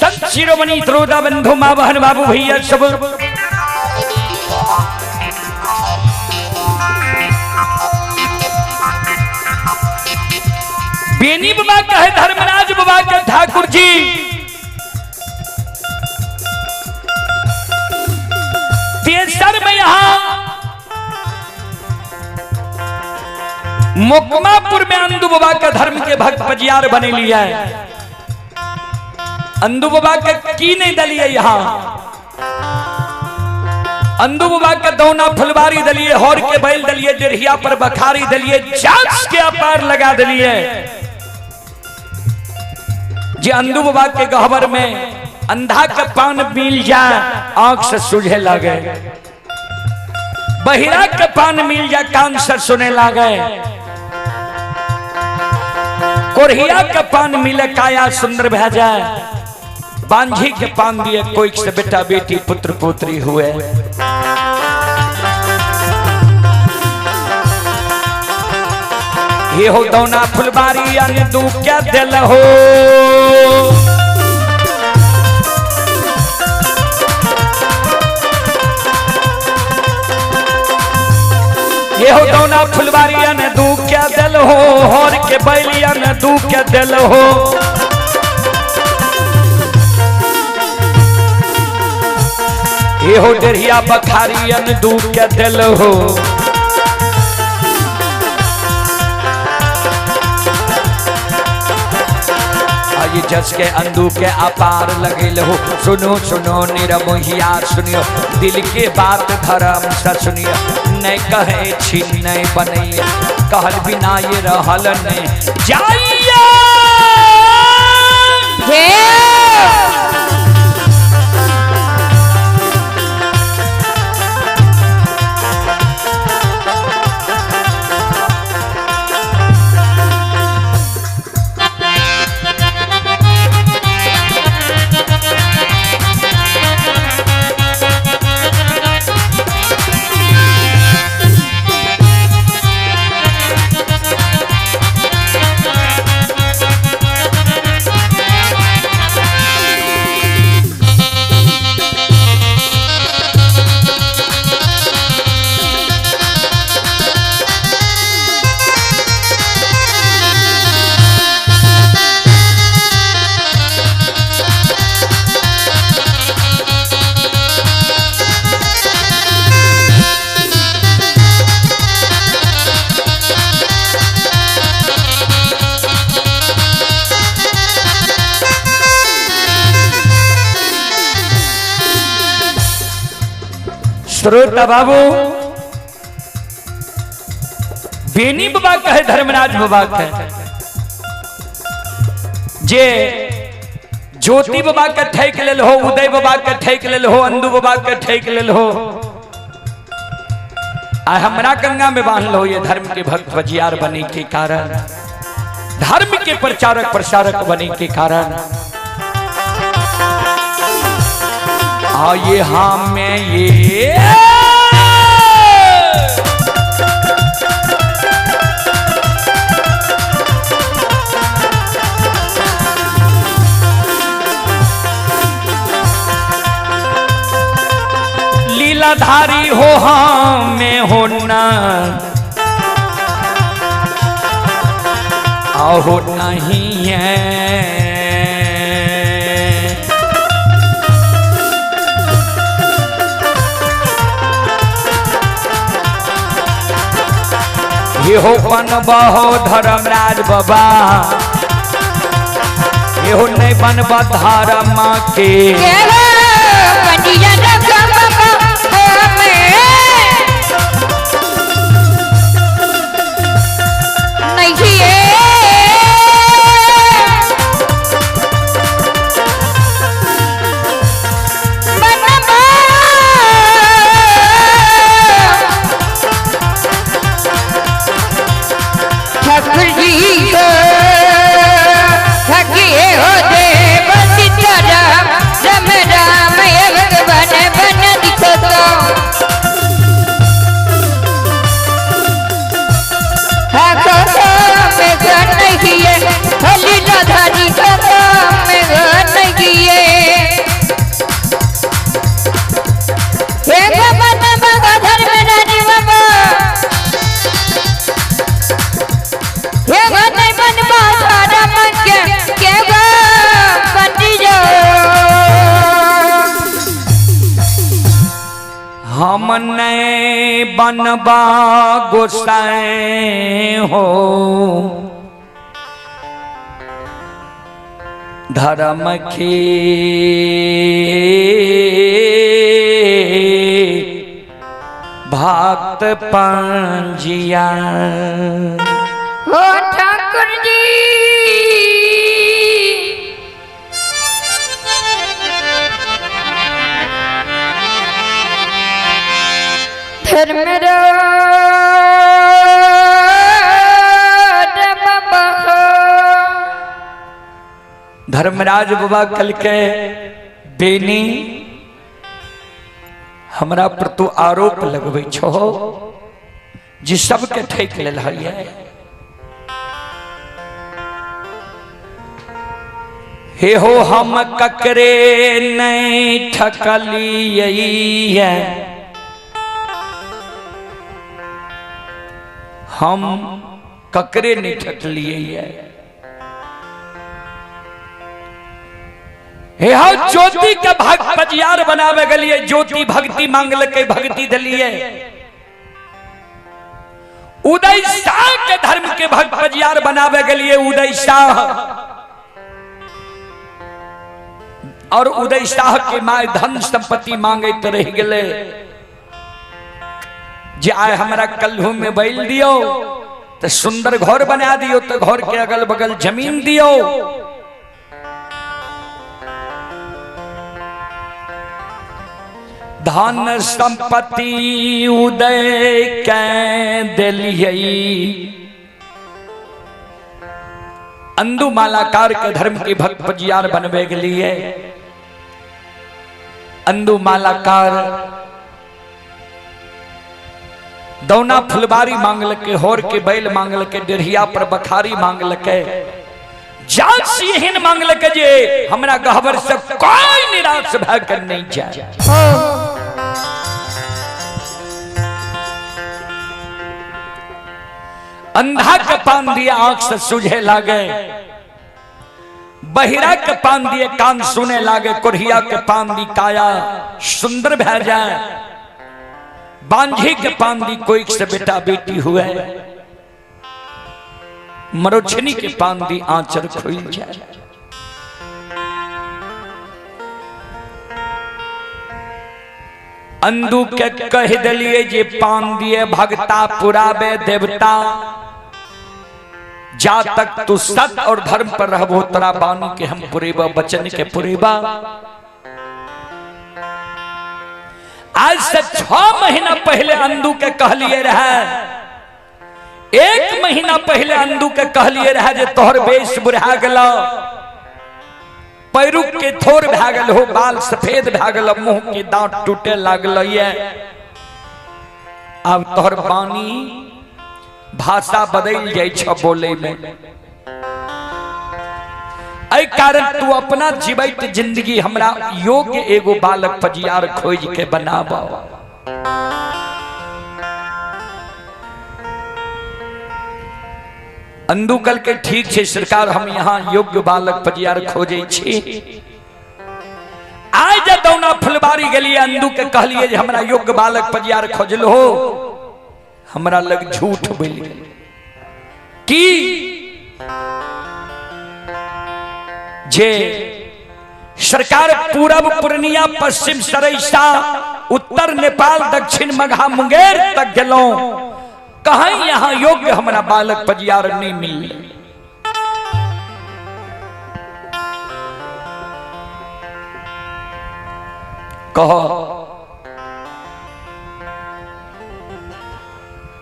संत शिरोमणि त्रोदा बंधु माँ बहन बाबू भैया सब बेनी बाबा कहे धर्मराज बाबा के ठाकुर जी तेसर में यहां मोकमापुर में अंदू बाबा के धर्म के भक्त पजियार बने लिया है। अंदू बाबा के की नहीं दलिए यहां, अंदू बाबा के दौना फुलवारी दलिए, हौर के बैल दलिए, डेढ़िया पर बखारी दलिए, जांच के अपार लगा दलिए। जे अंदू बाबा के गहबर में अंधा के पान मिल जाए आंख से सूझे लगे, बहिरा के पान मिल जाए कान से सुने लगे, कोढ़िया के पान मिले काया सुंदर भै जाए, बांझी के पान दिए कोई से बेटा बेटी पुत्र पुत्री हुए। ये हो दौना फुलबारी अन दू क्या दिल हो, ये हो दौना फुलबारी अन दू क्या दिल हो, हर के बैलिया न दू क्या दिल हो। ये हो डेढ़िया बखारी अन दू क्या दिल हो। ये जस के अंदू के अपार लगेल हो, सुनो सुनो निरमोहिया सुनियो, दिल के बात धर्म से सुनियो, नहीं कहे छी नहीं बनैया, कहल बिना ये रहल नहीं जाइया। श्रोता बाबू बेनी बाबा कहे धर्मराज बाबा कहे, जे ज्योति बाबा के ठेक लेल हो, उदय बाबा के ठेक लेल हो, अंदू बाबा के ठेक लेल हो, आ हमरा गंगा में बांध लो। ये धर्म के भक्त बजियार बने के कारण, धर्म के प्रचारक प्रसारक बने के कारण, आइए हमें ये लीलाधारी हो हमें हो ना आहो नहीं है। ये हो बनबहो धर्मराज बाबा, ये हो नहीं बनब धर्म के। हो देव सीता राम राम राम भगवान। बनबा गोसाई हो धर्म के भक्त पंजिया। हो ठाकुर जी धर्मराज बाबा धर्मराज बाबा कल के बेनी हमरा पर तू आरोप लगबै छो जे सबके ठकि लेल है। हे हो हम ककरे नहीं ठकलियै है, हम ककरे नहीं ठकलियै है। हे हो ज्योति के भक्त पजियार बनावे गेलिए, ज्योति भक्ति मांगलकै भक्ति देलिए। उदय शाह के धर्म के भक्त पजियार बनावे गेलिए उदय शाह, और उदय शाह के my धन संपत्ति मांगैत रह गेलै जे आय हमरा कल्हू में बैल दियो तो सुंदर घर बना दियो, तो घर के अगल बगल जमीन दियो। धन संपत्ति उदय के दिलियै। अंदू मालाकार के धर्म के भक्त पजियार बनवे के लिए अंदू मालाकार दौना फुलबारी मांगलके, होर के बैल मांगलके, डेढ़िया पर बखारी मांगलके, जात एहन मांगलके जे हमरा गहबर से कोई निराश भऽ के नहीं जाए। अंधा के पान दिए आंख से सूझे लागे, बहिरा के पान दिए कान सुने लागे, कोढ़िया के पान दी काया सुंदर भै जाए, बांझी के पान दी कोई से बेटा बेटी हुए, मरोछनी के पान दी आंचर खुल जाए। अंदू के कह दिलिए जे पान दिए भगता पुराबे देवता, जा तक तू सत और धर्म पर रहबो तोरा बानी के हम पुरेबा, बचन के पुरेबा। आज से 6 महीना पहले अंदू के कहलिए रहे, 1 महीना पहले अंदू के कहलिए रहे जे तोहर बेश बुढ़ा गेलो, पैरुक के थोर भए गेल हो, बाल सफेद भए गेल, मुंह के दांत टूटे लागल ये, अब तोहर बानी भाषा बदल जाय छ बोले में, एहि कारण तू अपना जीवित जिंदगी हमरा योग्य एगो बालक पजियार खोज के बनाब। अंदू कल के ठीक छै सरकार, हम यहाँ योग्य बालक पजियार खोजे छी। आइ जे दौना फुलबारी गेलिए अंदू के कहलिए जे हमरा योग्य बालक पजियार खोजल हो, हमरा लग झूठ बोल गेल की जे सरकार पूरब पूर्णिया पश्चिम सरैसा उत्तर नेपाल दक्षिण मगहा मुंगेर तक गेलौं, कहीं यहाँ योग्य हमरा बालक पजियार नहीं मिलले। कहो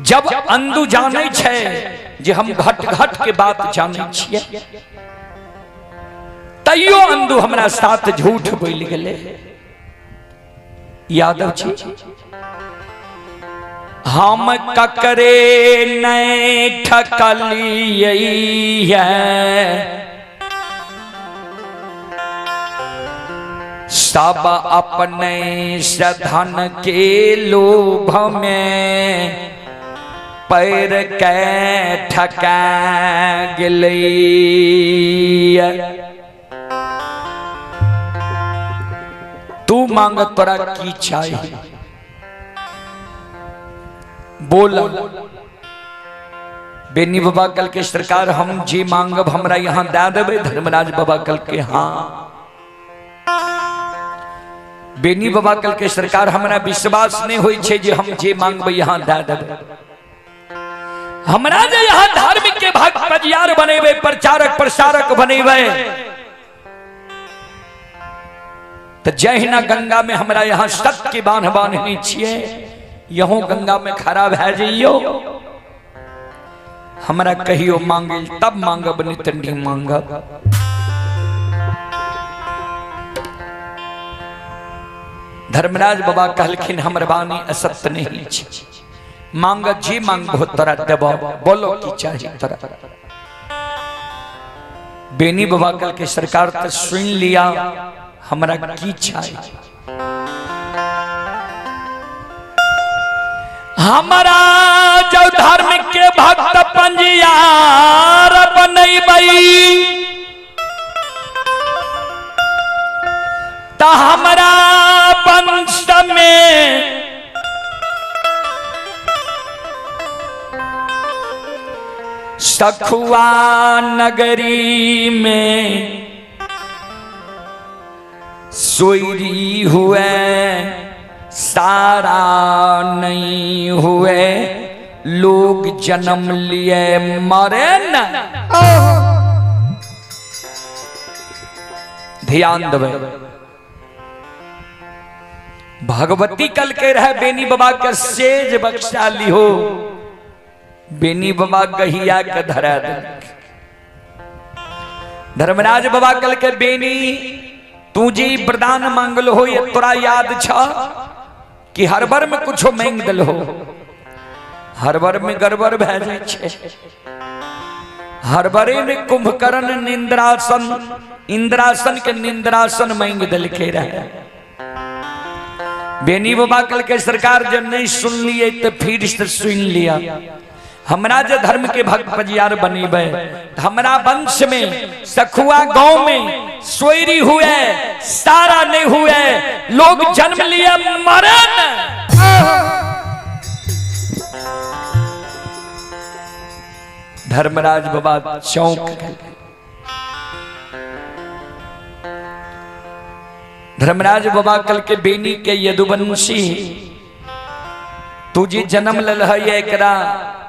जब अंदू जाने छे जे हम घट घट के बात जाने छिए, तैयो अंदू हमरा साथ झूठ बोल गेले। यादव जी हम ककरे नहीं ठकलियै है, सब अपने से धन के लोभ में पैर के ठका गेलै। तू मांग तोरा की चाहिए? बोल। बेनी बाबा कल के सरकार हम जे मांगब हमरा यहाँ दे देबै। धर्मराज बाबा कल के हाँ। बेनी बाबा कल के सरकार हमरा विश्वास नहीं होई छे जे हम जे मांगबै यहाँ दे देबै। हमरा जे यहाँ धार्मिक के भाग पजियार बनेबै, प्रचारक प्रसारक बनेबै, तो जहिना गंगा में हमरा यहाँ सत्य के बांध बांधने छिए, यहों गंगा में खड़ा भए जइयो, हमरा कहियो मांगे तब मांगब, नहीं तो नहीं मांगब। धर्मराज बाबा कहलखिन हमर वाणी असत्य नहीं छे, मांग जी मांगबो तोरा देबो, बोलो की चाही तोरा। बेनी बाबा कल के सरकार तो सुन लिया हमरा की चाही। हमारा जो धर्म के भक्त पंजियार बनैबै त हमरा वंश में सखुआ नगरी में सोयरी हुए, सारा नहीं हुए, लोग जन्म लिए मरे न। ध्यान देवे, भगवती कल के रहे बेनी बाबा के सेज बख्शा लिहो, बेनी बाबा गहिया के धरा दे। धर्मराज बाबा कल के बेनी तू जी वरदान मांगल हो, ये तोरा याद छ कि हर बार में कुछो मांग दिल हो, हर बार में गड़बड़ भए जाइ छै। हर बारे में कुंभकर्ण निंद्रासन, इंद्रासन के निंद्रासन मांग दिल के रहे। बेनी बाबा कल के सरकार जब नहीं सुन लिए तो फिर से सुन लिया। हमरा जे धर्म के भक्त पजियार बनेबै, हमरा वंश में सखुआ गांव में सोयरी हुए, सारा नहीं हुए, लोग जन्म लिए मरन। धर्मराज बाबा चौंक गए। धर्मराज बाबा कल के बेनी के यदुवंशी तू जी जन्म लेल है, एकरा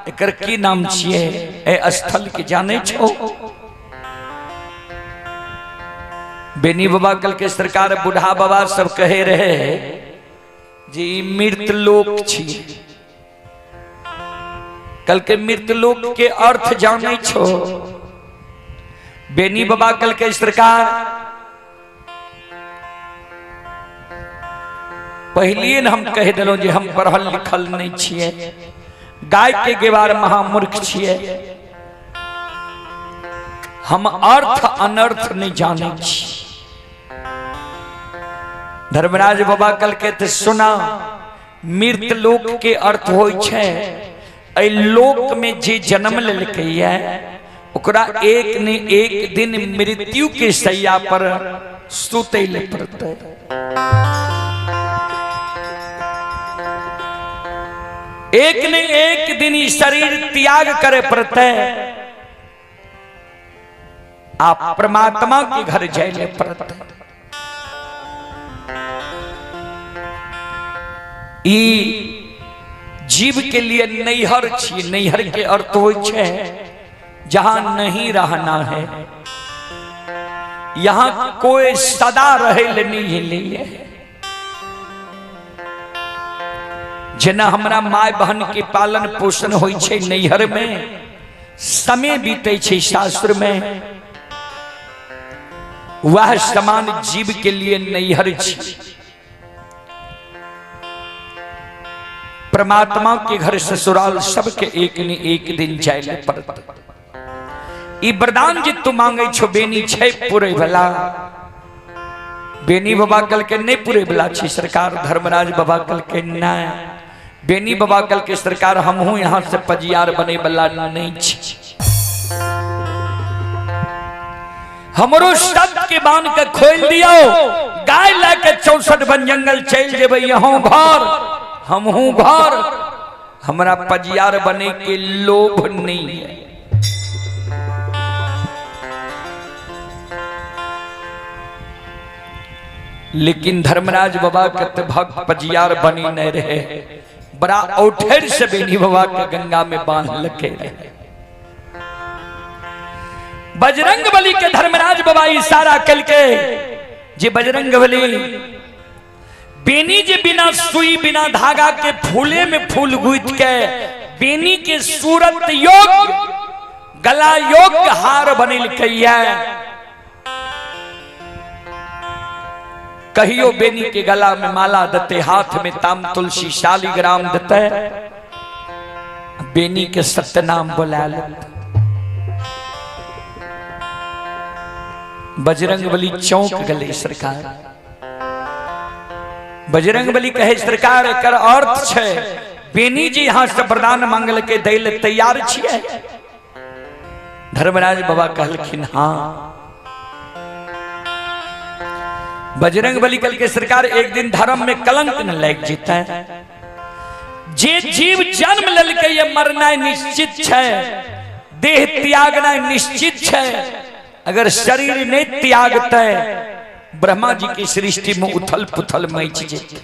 एकर की नाम छिए, ए स्थल के जाने छो। बेनी बाबा कल के सरकार बूढ़ा बाबा सब कहे रहे जी मृत लोक छी, कल के मृत लोक के अर्थ जाने छो। बेनी बाबा कल के सरकार पहलिए न हम कह दिलौं जे हम पढ़ल लिखल नहीं छिए, गाय के गेवार महामूर्ख छिए, हम अर्थ अनर्थ नहीं जाने छी। धर्मराज बाबा कल के तो सुना मृत लोक के अर्थ होई छै एहि लोक में जे जन्म लेलकै ये ओकरा एक ने एक दिन मृत्यु के शैया पर सुतै ले पड़तै। एक ने एक दिन ई शरीर त्याग करे पड़तै, आप परमात्मा के घर जाए ले पड़तै। ई जीव के लिए नैहर छी, नैहर के अर्थ होई छै जहां नहीं रहना है, यहां कोई सदा रहे ले नहीं लिए। जेना हमरा my बहन के पालन पोषण होई छै नैहर में, समय बीते छै सासुर में, वह समान जीव के लिए नैहर छी। परमात्मा के घर ससुराल सबके एक ने एक दिन जाय ले पड़त। ई वरदान जे तू मांगे छो बेनी छै पूरे वाला। बेनी बाबा कल के नहीं पूरे वाला छी सरकार, धर्मराज बाबा कल के ना। बेनी बाबा कल के सरकार हमहू यहाँ से पजियार बने वाला नहीं छी, हमरो शब्द के बांध के खोल दियो, गाय ला के 64 वन जंगल चल जेबै, यहाँ घर हमहू घर, हमरा पजियार बने के लोभ नहीं है। लेकिन धर्मराज बाबा के तो भक्त पजियार बनी नहीं रहे, बड़ा औठर से बेनी बाबा के गंगा में बांध लके रहे। बजरंग बली के धर्मराज बाबा इशारा कल के जे बजरंग बली बेनी जे बिना सुई बिना धागा के फूले में फूल गुथ के बेनी के सूरत योग्य गला योग्य हार बनिल कहिया। कहियो बेनी के गला में माला दते, हाथ में ताम तुलसी शालिग्राम दते, बेनी के सत्यनाम बुला लेते। बजरंग बली चौंक गले सरकार। बजरंग बली कहे सरकार एकर अर्थ छे बेनी जी यहाँ से वरदान मांगल के दैल तैयार छिए। धर्मराज बाबा कहलखिन हाँ। बजरंग बली कल के सरकार एक दिन धर्म में कलंक न लग जेतै, जे जीव जन्म ललकै ये मरनाइ निश्चित छै, देह त्यागनाइ निश्चित छै, अगर शरीर नहीं त्यागतै ब्रह्मा जी की सृष्टि में उथल पुथल मच जेतै।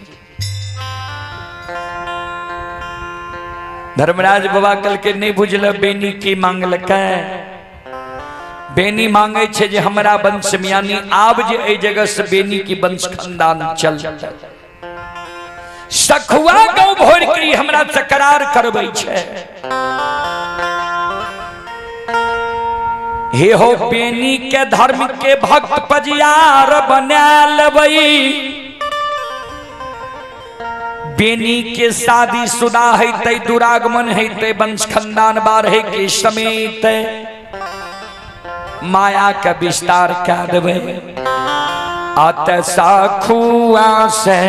धर्मराज बाबा कल के नहीं बुझल बेनी की मांगलकै। बेनी मांगे छे जे हमरा वंश में यानी आब जे एहि जगह से बेनी की वंश खानदान चल सखुआ गाँव भोर के हमरा से करार करबै छे। हे हो बेनी के धर्म के भक्त पजियार बना लेबै, बेनी के शादी शुदा हेतै, दुरागमन हेतै, वंश खानदान बाढ़े के समेत माया के विस्तार कह देबै। अत सखुआ से